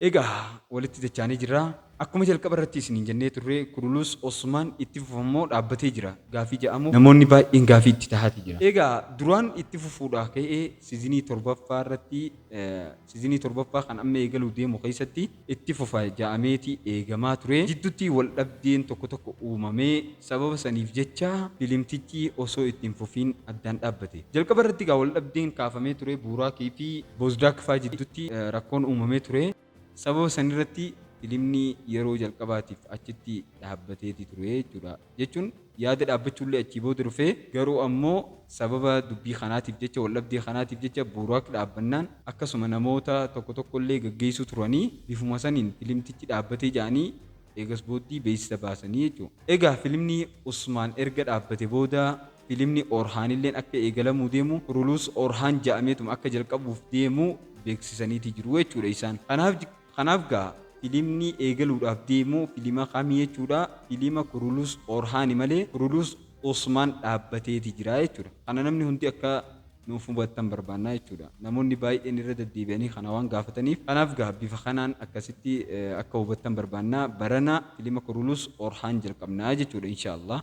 Egaa walitti dachaanii jirra. Akkuma jalqaba irratti isiniin jennee turre, Kurulus Osmaan itti fufamoo dhaabbatee jira gaafii jedhamu namoonni baay'een gaafii itti tahaati jira. Egaa duraan itti fufuudhaa ka'ee sizinii torbaffaa irratti, sizinii torbaffaa kan amma eegaluu deemu keessatti itti fufa ja'ameeti eegamaa ture. Jiddutti wal dhabdeen tokko tokko uumamee sababa saniif jecha filimtichi osoo itti hin fufiin addaan dhaabbate. Jalqaba irratti egaa wal dhabdeen kaafamee ture, Buuraakii fi Boozdaak faa jiddutti rakkoon uumamee ture. Sababa sanirratti filimni yeroo jalqabaatiif achitti dhaabbateeti ture jechuudha. Jechuun yaada dhaabbachuullee achii booda dhufe, garuu ammoo sababa dubbii kanaatiif jecha, waldhabdee kanaatiif jecha Buuraak dhaabbannaan, akkasuma namoota tokko tokkollee gaggeessuu turanii, bifuma saniin filimtichi dhaabbatee ja'anii eegas booddii beeksisa baasanii jechuudha. Egaa filimni Usmaan erga dhaabbate booda filimni Orhaanilleen akka eegalamuu deemu, Kurulus Orhaan ja'ameetuma akka jalqabuuf deemu beeksisaniiti jiru jechuudha isaan. Kanaaf gaa filimni eegaluudhaaf deemu filima kami jechuudha? Filima Kurulus Orhaani malee Kurulus Usmaan dhaabbateeti jira jechuudha. Kana namni hundi akka nuuf hubattan barbaanna jechuudha. Namoonni baay'een irra deddeebi'anii kana waan gaafataniif, kanaaf gaa bifa kanaan akkasitti akka hubattan barbaanna. Barana filima Kurulus Orhaan jalqabna jechuudha, inshaallah.